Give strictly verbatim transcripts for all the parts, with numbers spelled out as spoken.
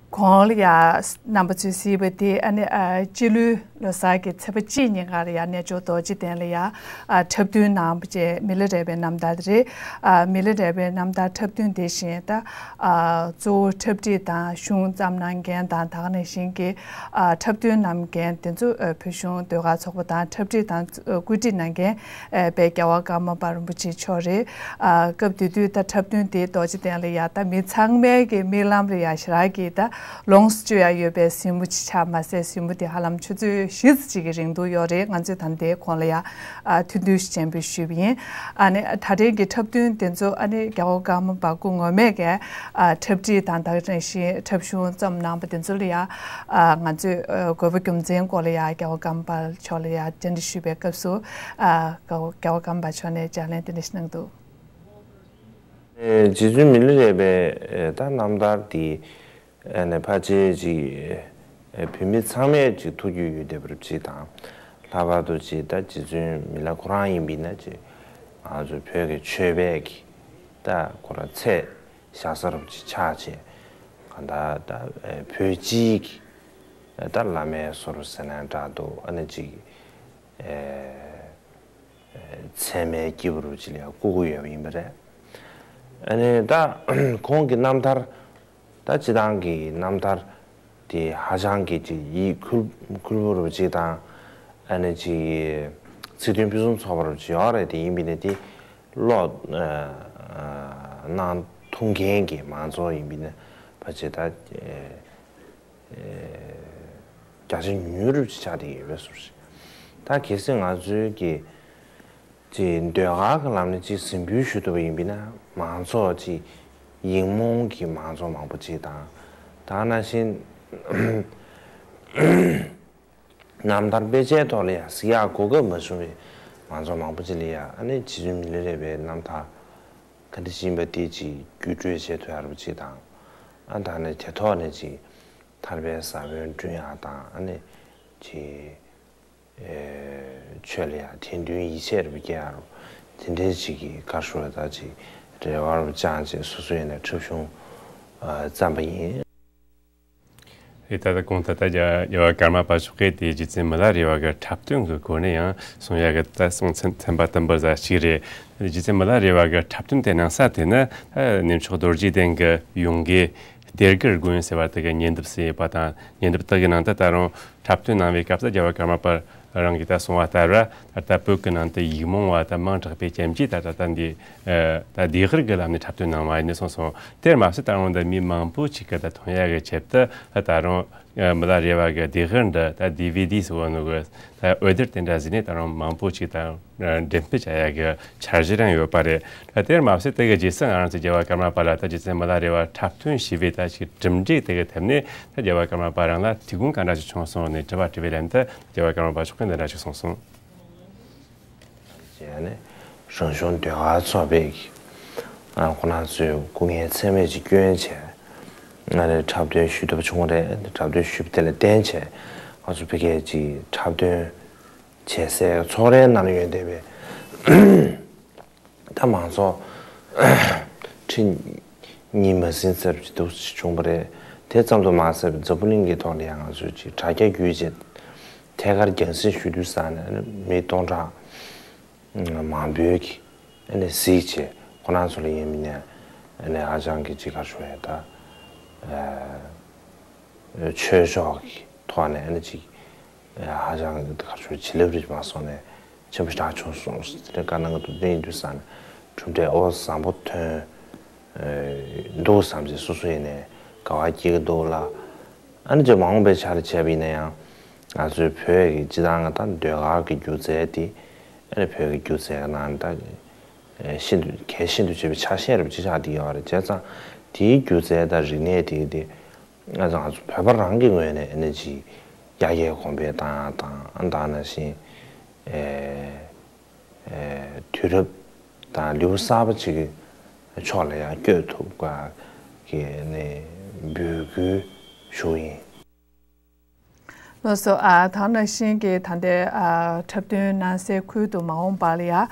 གོང་ལ་ཡ་རྣམ་པ་ཚོས་གཟིགས་པ་དེ་ཨ་ནི་ཨ་སྤྱི་ལོའི་ལོ་གསར་གྱི་ཚེས་པ་གཅིག་ཉིན་ཀར་ཡ་རྣལ་འབྱོར་རྡོ་རྗེ་གདན་ལ་ཡ་ཨ་འཁྲབ་སྟོན་གནང་བ་བཅས་མི་ལ་རས་པའི་རྣམ་ཐར་རེད། ཨ་མི་ལ་རས་པའི་རྣམ་ཐར་འཁྲབ་སྟོན་དེ་བཞིན་ད་ཨ་གཙོ་བོ་འཁྲབ་ཁྲིད་དང་གཞུང་བརྩམས་གནང་མཁན་དང་ད་ག་ནང་བཞིན་གྱི་ཨ་འཁྲབ་སྟོན་གནང་མཁན་དེ་ཚོ་ཨ་བོད་གཞུང་ཟློས་གར་ཚོགས་པ་དང་འཁྲབ་ཁྲིད་དང་ཨ་བཀོད་སྒྲིག་གནང་མཁན་ཨ་དཔལ་རྒྱལ་བ་ཀརྨ་པ་རིན་པོ་ཆེ་མཆོག་རེད། ཨ་སྐབས་དེ་དུས་ད་འཁྲབ་སྟོན་དེ་རྡོ་རྗེ་གདན་ལ་ཡ་ད་མི་ཚང་མའི་གི་མིག་ལམ་ལ་ཡ་ཞེ་དྲག་གི་ད་ལོངས་སུ་སྤྱོད་ཡ་ཡོད་པའི་གཟིགས་མོ་ཅིག་ཆགས་མ་ཟད་གཟིགས་མོ་དེ་ཧ་ལམ་ཆུ་ཚོད་བཞི་ཙམ་ཅིག་གི་རིང་དུ་ཡོད་རེད། ང་ཚོས་ད་ལྟའི་གོང་ལ་ཡ་ཨ་ཐུང་ཐུང་ཞིག་སྤྱན་འབུལ་ཞུས་པ་ཡིན། ཨ་ནི་ད་ཐེངས་ཀྱི་འཁྲབ་སྟོན་དེ་ཚོ་ཨ་ནི་རྒྱལ་བ་ཀརྨ་པ་སྐུ་ངོ་མས་ཀྱི་ཨ་འཁྲབ་ཁྲིད་དང་ད་ག་ནང་བཞིན་འཁྲབ་གཞུང་བརྩམས་གནང་པ་དེ་ཚོ་ལ་ཡ་ཨ་ང་ཚོས་ཨ་དགོས་པ་རྒྱུ་མཚན་སྐོར་ལ་ཡ་རྒྱལ་བ་ཀརྨ་པ་མཆོག་ལ་ཡ་བཅར་འདྲི་ཞུས་པའི་སྐབས་སུ་ཨ་རྒྱལ་བ་ཀརྨ་པ་མཆོག་ནས་ལྗགས་ལན་དེ་འདྲ་ཞིག་གནང་འདུག། ཨེ་རྗེ་བཙུན་མི་ལ་རས་པའི་ཨེ་ད་རྣམ་ཐར་འདི་ཨ་ནི་ཕལ་ཆེར་ཅིག་ཨེ་བོད་མི་ཚང་མས་ཅིག་ཐུགས་རྒྱུས་ཡོད་བསྡད་པ་རེད་ཅིག་དང་། ལྷག་པར་དུ་ཅིག་ད་རྗེ་བཙུན་མི་ལ་ཁོ་རང་ཡིན་པ་ཡིན་ན་ཅིག་ང་ཚོ་བོད་ཀྱི་ཆོས་པའི་གི་ད་ཁོ་རང་ཚད་བཞག་ས་རུ་ཅིག་ཆགས་བྱས། གང་ལྟར་ད་ཨེ་བོད་སྤྱིའི་གི་ད་བླ་མའི་བཟོ་འདྲ་ཟེར་ན་འདྲ་འདུག། ཨ་ནི་ཅིག་ཨེ་ཚད་མའི་སྐྱེས་བུ་རུ་ཅིག་ལ་ཡང་བཀུར་གྱི་ཡོད་པ་ཡིན་པ་རེད། ཨ་ནི་ད་ཁོང་གི་རྣམ་ཐར་ད་སྤྱི་བཏང་གི་རྣམ་ཐར་དེ་ཧ་ཅང་གི་ཅིག་ཡིད་འཁུལ་འཁུལ་པོ་རུ་ཅིག་དང་། ཨ་ནི་ཅིག་ཚིག་དོན་ཕུན་སུམ་ཚོགས་པ་རུ་ཅིག་ཡོད་རེད། དེ་ཡིན་པ་ཡིན་ན་དེ་ཀློག་གནང་ཐུབ་མཁན་གྱི་མང་ཚོགས་ཡིན་པ་ཡིན་ན་ཕལ་ཆེར་ད་རྒྱ་ཆེ་ཉུང་ཉུང་རུ་ཅིག་ཆགས་བསྡད་ཡོད་པའི་བཟོ་ཞིག། ད་གལ་སྲིད་ང་ཚོའི་གི་ཅིག་ཟློས་གར་གྱི་ལམ་ནས་ཅིག་གཟིགས་འབུལ་ཞུ་ཐུབ་པ་ཡིན་པ་ཡིན་ན་མང་ཚོགས་ཅིག་ཡིག་རྨོངས་ཀྱི་མང་ཚོགས་མང་པོ་ཅིག་དང་། ད་ག་ནང་བཞིན་རྣམ་ཐར་དཔེ་ཆའི་ཐོག་ལ་ཡང་གཟིགས་ཡག་གོ་སྐབས་མ་བྱུང་བའི་མང་ཚོགས་མང་པོ་ཅིག་ལ་ཡང་ཨ་ནི་རྗེ་བཙུན་མི་ལ་རས་པའི་རྣམ་ཐར་ག་འདྲ་ཞིག་ཡིན་པ་དེ་ཅིག་བརྒྱུད་སྤྲོད་བྱེད་ཐུབ་ཡག་རུ་ཅིག་དང་། ཨ་ད་ནི་དེ་ཐོག་ནས་ཅིག་ཐར་པའི་ས་བོན་བསྐྲུན་ཡག་དང་། ཨ་ནི་ཅིག་ཆོས་ལ་ཡང་དད་འདུན་ཡིད་ཆེས་རུ་སྐྱེ་ཡག་རུ་དེ་འདྲའི་ཅིག་གི་ག་རེ་ཞུ་དགོས་རེད། ད་ཅིག་རེ་བ་རུ་བཅངས་བྱས་སོ་སོ་ཡིན་ན་འཁྲབ་གཞུང་བརྩམས་པ་ཡིན། རེད། ད་ལྟ་གོང་དུ་ད་རྒྱ་རྒྱལ་བ་ཀརྨ་པ་མཆོག་གིས་དེ་རྗེ་བཙུན་མི་ལ་རས་པ་གི་འཁྲབ་སྟོན་གྱི་སྒོ་ནས་ཡང་གསུང་ཡག་གི་ད་གསུང་ཚན་ཚན་པ་དུམ་བུ་ཟ་གཅིག་རེད། རྗེ་བཙུན་མི་ལ་རས་པ་གི་འཁྲབ་སྟོན་དེ་གནང་ས་དེ་ནི་ཨ་གནས་མཆོག་རྡོ་རྗེ་གདན་གྱི་ཡོངས་དགེ་གཏེར་སྒར་དགོན་ཟེར་བ་དེ་གི་ཉེ་འདབས་སུ་ཡོད་པ་དང་། ཉེ་འདབས་དེ་གི་ནང་དུ་ད་རུང་འཁྲབ་སྟོན་གནང་བའི་སྐབས་སུ་རྒྱལ་བ་ཀརྨ་པ་རང་གིས་ད་གསུངས་པ་ལྟར་བ་ད་ལྟ་བོད་ཀྱི་ནང་དུ་ཡིག་རྨོངས་པ་དང་མང་དྲགས་པའི་རྐྱེན་གྱིས་ད་ད་ལྟ་འདི་ད་ཟློས་གར་གྱི་ལམ་ནས་འཁྲབ་སྟོན་གནང་བ་ཡིན་ནས་གསུངས་སོང་། དེར་མ་ཟད་ད་རུང་འདི་མི་མང་པོ་ཞིག་གིས་ད་མཐོང་ཡག་གི་ཆེད་དུ་ད་རུང་མི་ལ་རས་པ་གི་ཟློས་གར་འདི་ད་ཌི་ཝི་ཌི་ཟེར་བ་ནོ་གི་ད་འོད་སྡེར་དེ་འདྲ་ཟིན་ནས་ད་རུང་མང་པོ་ཞིག་ད་འགྲེམས་སྤེལ་བྱ་ཡག་གི་འཆར་གཞི་རང་ཡོད་པ་རེད། ད་དེར་མ་ཟད་དེ་གི་རྗེས་སུ་ང་རང་ཚོ་རྒྱལ་བ་ཀརྨ་པ་ལ་ད་རྗེ་བཙུན་མི་ལ་རས་པ་འཁྲབ་སྟོན་ཞུས་པའི་ད་ཅིག་གྲུབ་འབྲས་དེ་གི་ཐད་ནས་ད་རྒྱལ་བ་ཀརྨ་པ་རང་ལ་ཐུགས་དགོངས་ག་འདྲ་ཞིག་བྱུང་སོང་ནས་དྲི་བ་དྲིས་པའི་ལན་དུ་རྒྱལ་བ་ཀརྨ་པ་མཆོག་གིས་འདི་འདྲ་ཞིག་གསུངས་སོང་། ཡང་ནི་རང་གཞུང་ཟློས་གར་ཚོགས་པས་ཁོ་རང་ཚོའི་སྐུ་ངལ་ཚད་མེད་ཅིག་བསྐྱོན་བྱས་ང་རའི་འཁྲབ་སྟོན་ཞུ་ཐུབ་བྱུང་བ་རེད། འཁྲབ་སྟོན་ཞུས་པ་དེ་ལ་བརྟེན་བྱས་ང་ཚོ་ཕ་གིར་ཅིག་འཁྲབ་སྟོན་བྱེད་སའི་ཚོགས་རའི་ནང་ལ་ཡོད་བསྡད་པའི་ད་མང་ཚོགས་ཁྲི་གཉིས་མ་ཟིན་ཙམ་ཅིག་འདུག་བྱུང་བ་རེད། དེ་ཙམ་དུ་མ་ཟད་པའི་འཛམ་བུ་གླིང་གི་ཐོག་ལ་ཡང་ང་ཚོས་ཅིག་དྲ་རྒྱ་བརྒྱུད་བྱས་ཐད་ཀར་རྒྱང་སྲིང་ཞུ་དུས་ཙང་ནས་མི་སྟོང་ཕྲག་མང་པོས་ཀྱིས་ཨ་ནི་གཟིགས་བྱས་ཁོ་རང་ཚོ་ལ་ཡིན་མིན་ནས་ཨ་ནི་ཧ་ཅང་གི་ཅིག་ག་རེ་ཞུ་དགོས་རེད། ད་ཆོས་ཕྱོགས་ཀྱི་ཐོག་ནས་ཨ་ནི་ཅིག་ཧ་ཅང་གི་ག་རེ་ཞུ་དགོས་རེད། བྱིན་རླབས་རིག་པ་སོགས་ནས་ཆེན་པོ་ཞེ་དྲག་བྱུང་སོང་། དེ་འདྲའི་བཀའ་གནང་གི་འདུག་དེ་ཡིན་དུས་ཙང་ནས་གྲུབ་འབྲས་ཨོ་བཟང་པོ་ཐོན་འདུག་བསམ་བྱས་སོ་སོ་ཡིན་ནས་དགའ་བ་སྐྱེ་གི་འདུག་ལ། ཨ་ནི་ཅིག་མ་འོངས་པའི་ཆ་ལ་བྱས་པ་ཡིན་ན་ཡང་ང་ཚོའི་བོད་ཀྱི་སྤྱི་བཏང་ད་ཟློས་གར་གྱི་སྒྱུ་རྩལ་དེ་ཨ་ནི་བོད་ཀྱི་སྒྱུ་རྩལ་གྱི་ནང་ད་ཤིན་ཏུ་གལ་ཤིན་ཏུ་ཆེ་བའི་ཆ་ཤས་རེད་པ་ཅིག་ཆགས་བསྡད་ཡོད་རེད། བྱས་ཙང་དེའི་སྒྱུ་རྩལ་དང་རིག་གནས་དེ་དེ་ང་ཚོ་ང་ཚོ་བོད་པ་རང་གི་ངོས་ནས་ཨ་ནི་ཅིག་ཡར་རྒྱས་གོང་འཕེལ་བཏང་ཡག་དང་ཨ་ད་ནང་བཞིན་དུས་རབས་དང་ལེའུ་གསར་པ་ཅིག་གི་ཕྱོགས་ལ་ཡར་བསྐྱོད་ཐུབ་པ་གི་ནས་འབོད་སྐུལ་ཞུ་ཡིན། སོ། ཨ། ད་ནང་བཞིན་གྱི་ད་ལྟའི་ཨ་འཁྲབ་སྟོན་གནང་སའི་ཁུལ་དུ་མ་འོངས་པ་ལ་ཡ་ཨ་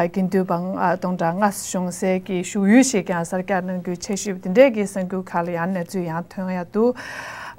དགེ་འདུན་པ་ཨ་སྟོང་ཕྲག་ལྔ་བྱུང་སའི་གི་བཞུགས་ཡུལ་ཞིག་ཀྱང་གསར་རྒྱག་གནང་རྒྱུའི་འཆར་གཞི་དེ་འདྲས་ཀྱི་གསར་འགྱུར་ཁག་ལ་ཡང་གནས་ཚུལ་ཡང་ཐོན་ཡ་འདུག་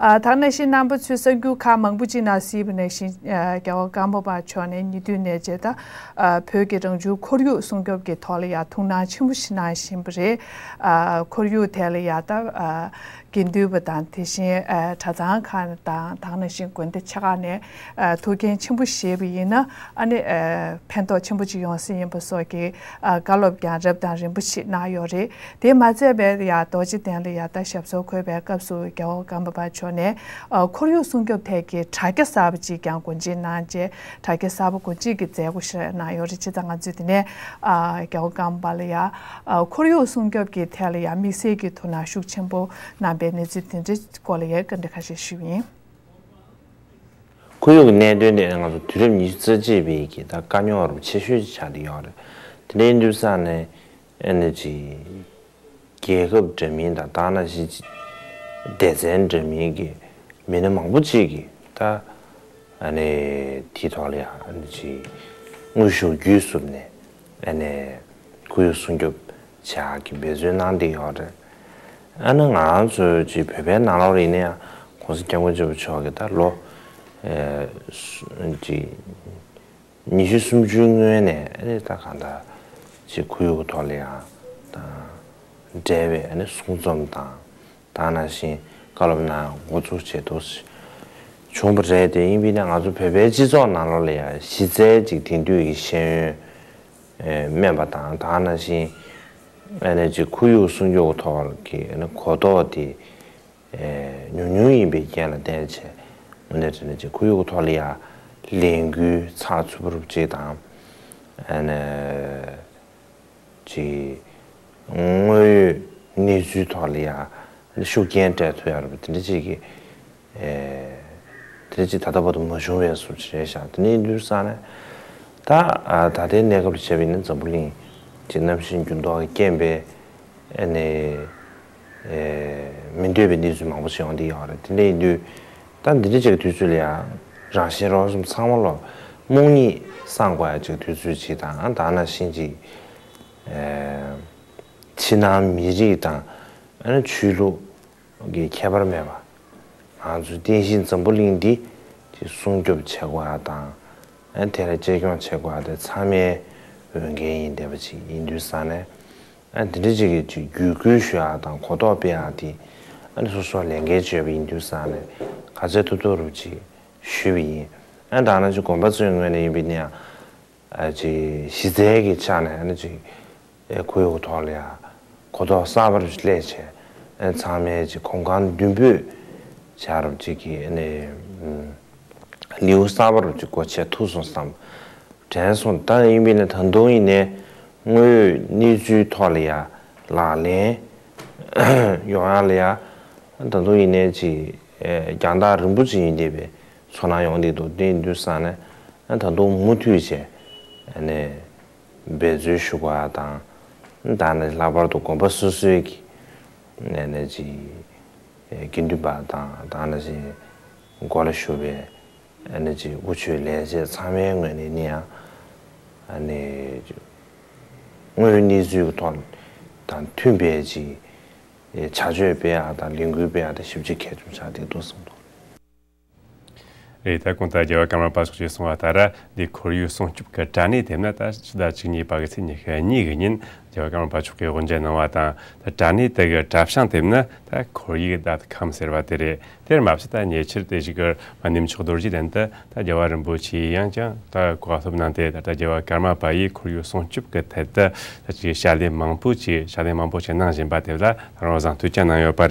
ཨ། ད་ནང་བཞིན་རྣམ་པ་ཚོས་གསར་འགྱུར་ཁག་མང་པོ་ཅིག་ནང་གཟིགས་པ་ནང་བཞིན་ཨ་རྒྱལ་བ་ཀརྨ་པ་མཆོག་ནས་ཉེ་དུས་ནས་བྱས་ད་ཨ་བོད་ཀྱི་རང་བྱུང་ཁོར་ཡུག་སྲུང་སྐྱོབ་ཀྱི་ཐོག་ལ་ཡ་ཐུགས་སྣང་ཆེན་པོ་ཞིག་གནང་བཞིན་པ་རེད། ཨ། ཁོར་ཡུག་ཐད་ལ་ཡ་ད་ཨ་དགེ་འདུན་པ་དང་དེ་བཞིན་ཨ་གྲྭ་ཚང་ཁག་དང་དེ་ནང་བཞིན་དགོན་སྡེ་ཆེ་ཁག་ནས་ཨ་ཐུགས་འགན་ཆེན་པོ་བཞེས་པ་ཡིན་ན་ཨ་ནི་ཨ་ཕན་ཐོགས་ཆེན་པོ་ཅིག་ཡོང་སྲིད་ཡིན་པ་སོགས་ཀྱི་ཨ་བཀའ་སློབ་ཀྱང་རབ་དང་རིམ་པ་ཞིག་གནང་ཡོད་རེད། དེ་མ་ཚད་པའི་ཡ་རྡོ་རྗེ་གདན་ལ་ཡ་ད་ཞབས་སོར་འཁོད་པའི་སྐབས་སུ་རྒྱལ་བ་ཀརྨ་པ་མཆོག་ནས་ཨ་ཁོར་ཡུག་སྲུང་སྐྱོབ་ཐད་ཀྱི་དྲ་རྒྱ་གསར་པ་ཅིག་ཀྱང་སྒོ་འབྱེད་གནང་རྗེས་དྲ་རྒྱ་གསར་པ་སྒོ་འབྱེད་ཀྱི་མཛད་སྒོ་ཞིག་གནང་ཡོད་རེད། བྱས་ཙང་ང་ཚོས་དེ་ནས་ཨ་རྒྱལ་བ་ཀརྨ་པ་ལ་ཡ་ཨ་ཁོར་ཡུག་སྲུང་སྐྱོབ་ཀྱི་ཐད་ལ་ཡ་དམིགས་བསལ་གྱི་ཐུགས་སྣང་ཤུགས་ཆེན་པོ་གནང་པའི་གནས་ཚུལ་དེ་འདྲའི་སྐོར་ལ་ཡ་བཀའ་འདྲི་ཁ་ཤས་ཞུས་ཡིན། ཁོར་ཡུག་གི་གནད་དོན་དེ་ང་ཚོ་དུས་རབས་ཉི་ཤུ་རྩ་གཅིག་པའི་གི་ད་དཀའ་རྙོག་རུ་ཆེ་ཤོས་ཅིག་ཆགས་བསྡད་ཡོད་རེད། དེ་འདྲའི་དུས་ཙང་ནས་ཨ་ནི་ཅིག་རྒྱལ་ཁབ་འདྲ་མིན་དང་དེ་ནང་བཞིན་སྡེ་ཚན་འདྲ་མིན་གྱི་མི་སྣ་མང་པོ་ཅིག་གིས་ད་ཨ་ནི་དེའི་ཐོག་ལ་ཡང་ཨ་ནི་ཅིག་དངོས་ཤུགས་བརྒྱུད་གསུམ་ནས་ཨ་ནི་ཁོར་ཡུག་སྲུང་སྐྱོབ་བྱ་གི་འབད་བརྩོན་གནང་བསྡད་ཡོད་རེད། ཨ་ནི་ང་རང་ཚོའི་ཅིག་བོད་པའི་ནང་ལོགས་ལ་ཡིན་ན་ཡང་གོང་ས་སྐྱབས་མགོན་ཆེན་པོ་མཆོག་གིས་ད་ལོ་ཨེ་ཅིག་ཉི་ཤུ་སུམ་ཅུའི་སྔོན་ནས་ཨ་ནི་ད་གང་ལྟར་ཅིག་ཁོར་ཡུག་གི་ཐོག་ལ་ཡང་དང་འབྲེལ་བའི་ཨ་ནི་གསུང་རྩོམ་དང་དེ་ནང་བཞིན་བཀའ་སློབ་གནང་འགོ་འཛུགས་བྱས་འདུག་བྱུང་བ་རེད། དེ་ཡིན་པས་ན་ང་ཚོ་བོད་པའི་སྤྱི་ཚོགས་ནང་ལོགས་ལ་ཡང་གཞི་རྩའི་ཅིག་དེང་དུས་ཀྱི་ཤེས་ཡོན་ཨེ་དམན་པ་དང་དེ་ནང་བཞིན་ཨ་ནི་ཅིག་ཁོར་ཡུག་སྲུང་སྐྱོབ་ཀྱི་ཐོག་གི་ཨ་ནི་གོ་རྟོགས་དེ་ཨེ་ཉུང་ཉུང་ཡིན་པའི་རྐྱེན་ལ་བརྟེན་བྱས་དངོས་གནས་དྲང་གནས་ཀྱི་ཁོར་ཡུག་གི་ཐོག་ལ་ཡ་ལས་འགུལ་ཚགས་ཚུད་པོ་རུ་ཅིག་དང་ཨ་ནི་ཅིག་དངོས་ཡོད་གནས་ཚུལ་ཐོག་ལ་ཡ་ཤུགས་རྐྱེན་སྤྲད་ཐུབ་ཡ་རུ་དེ་འདྲ་ཅིག་གི་ཨེ་དེ་འདྲ་ཅིག་ད་ལྟ་བར་དུ་མ་བྱུང་བའི་བཟོ་ཅིག་རེད་ཤག་དེ་ནས་ཡིན་དུས་ཙང་ནས་ད་ཨ་ད་ལྟའི་གནས་སྐབས་ལ་བྱས་པ་ཡིན་ན་འཛམ་བུ་གླིང་ཅིག་གནམ་གཤིས་འགྱུར་ལྡོག་གི་རྐྱེན་པས། ཨ་ནི་ཨེ་མི་འདོད་པའི་གནས་ཚུལ་མང་པོ་ཞིག་ཡོང་བསྡད་ཡོད་རེད། དེ་འདྲ་ཡིན་དུས་ད་འདི་འདྲ་ཅིག་གི་དུས་ཚོད་ལ་ཡང་རང་གཞན་རོགས་གསུམ་ཚང་མ་ལོ་རྨོངས་གཉིད་སངས་དགོས་ཡ་ཅིག་དུས་ཚོད་ཅིག་དང་ཨ་ད་ནང་བཞིན་ཅིག་ཨེ་ཕྱི་ནང་མི་རིགས་དང་ཨ་ནི་ཆོས་ལུགས་ཀྱི་ཁྱད་པར་མེད་པ། ང་ཚོའི་རྟེན་གཞི་འཛམ་བུ་གླིང་འདི་ཅིག་སྲུང་སྐྱོབ་བྱེད་དགོས་ཡ་དང་ཨ་ནི་དེ་ལ་གཅེས་སྐྱོང་བྱེད་དགོས་ཡ་དེ་ཚང་མའི་འོས་འགན་ཡིན་བསྡད་པ་ཅིག་ཡིན་དུས་ཙང་ནས། ཨ་འདི་འདྲ་ཅིག་གི་ཅིག་བརྒྱུད་སྐུལ་ཞུ་ཡག་དང་གོ་རྟོགས་སྤེལ་ཡག་དེ་ཨ་ནི་སོ་སོ་ལས་འགན་བྱས་པ་ཡིན་དུས་ཙང་ནས་ག་ཚད་ཐུབ་ཐུབ་རུ་ཅིག་ཞུས་པ་ཡིན། ཨ་ད་ནང་ཅིག་དགོན་པ་ཚོའི་ངོས་ནས་ཡིན་པ་ཡིན་ན་ཡང་ཨ་ཅིག་གཞི་རྩའི་གི་ཆ་ནས་ཨ་ནི་ཅིག་ཨེ་ཁོར་ཡུག་གི་ཐོག་ལ་ཡང་གོ་རྟོགས་གསར་པ་རུ་ཅིག་སླེབས་བྱས་ཨ་ཚང་མས་ཅིག་གོམ་གང་མདུན་སྤོས་བྱ་རུ་ཅིག་གི་ཨ་ནི་ལེའུ་གསར་པ་རུ་ཅིག་སྒོ་ཕྱེ་ཐུབ་སོང་བསམ། དྲན་སོང་། ད་ཡིན་པས་ན་ད་དུང་ཡིན་ནའི་དངོས་ཡོད་གནས་ཚུལ་ཐོག་ལ་ཡ་ལག་ལེན་ཡོང་ཡ་ལ་ཡ་ད་དུང་ཡིན་ནའི་ཅིག་ཨེ་རྒྱང་ཐག་རིང་པོ་ཅིག་ཡིན་བསྡད་པའི་ཚོར་སྣང་ཡོང་བསྡད་འདུག་དེ་ཡིན་དུས་ཙང་ནས་ད་དུང་མུ་མཐུད་བྱས་ཨ་ནི་འབད་རྩོལ་ཞུ་དགོས་ཡ་དང་ད་ནི་ལྷག་པར་དུ་དགོན་པ་སོ་སོའི་གི་ཨ་ནི་ཅིག་ཨེ་དགེ་འདུན་པ་དང་ད་ནི་ཅིག་སྒོ་ལ་བཞུགས་པའི་ཨ་ནི་ཅིག་དབུ་ཆོས་ལས་བྱེད་ཚང་མའི་ངོས་ནས་ནི་ཡང་ཨ་ནི་དངོས་ཡོད་གནས་ཚུལ་གྱི་ཐོག་དང་མཐུན་པའི་ཅིག་བྱ་སྤྱོད་སྤེལ་ཡག་དང་ལས་འགུལ་སྤེལ་ཡག་དེ་ཞེ་པོ་ཅིག་གལ་ཆུང་ཆགས་བསྡད་འདུག་བསམ་འདུག་རེད། ད་གོང་དུ་རྒྱལ་བ་ཀརྨ་པ་མཆོག་གིས་གསུངས་པ་ལྟར་འདི་ཁོར་ཡུག་སྲུང་སྐྱོབ་ཀྱི་དྲ་གནས་དེ་ན་ད་ཕྱི་ཟླ་བཅུ་གཉིས་པ་གི་ཚེས་ཉི་ཤུ་གཉིས་ཀྱི་ཉིན་རྒྱལ་བ་ཀརྨ་པ་མཆོག་གིས་དབུ་འབྱེད་གནང་བ་དང་ད་དྲ་གནས་དེ་གི་གྲྭ་བྱང་དེ་ན་ད་ཁོར་ཡུག་ཌོཊ་ཀོམ་ཟེར་བ་དེ་རེད། དེར་མ་ཟད་ད་ཉེ་ཆར་དེ་ཞིག་གི་མ་ནིམ་ཆོག་རྡོ་རྗེ་གདན་དུ་ད་རྒྱལ་བ་རིན་པོ་ཆེ་ཡིས་ཡང་ཀྱང་ད་གོ་སློབ་གནང་སྟེ་ད་ལྟ་རྒྱལ་བ་ཀརྨ་པ་ཡིས་ཁོར་ཡུག་སྲུང་སྐྱོབ་ཀྱི་ཐད་དུ་ད་ཅིག་ཕྱག་ལས་མང་པོ་ཅིག་ཕྱག་ལས་མང་པོ་ཅིག་གནང་བཞིན་པ་དེ་ལ་རང་བཟང་ཐུགས་ཀྱང་གནང་ཡོད་པ་རེད།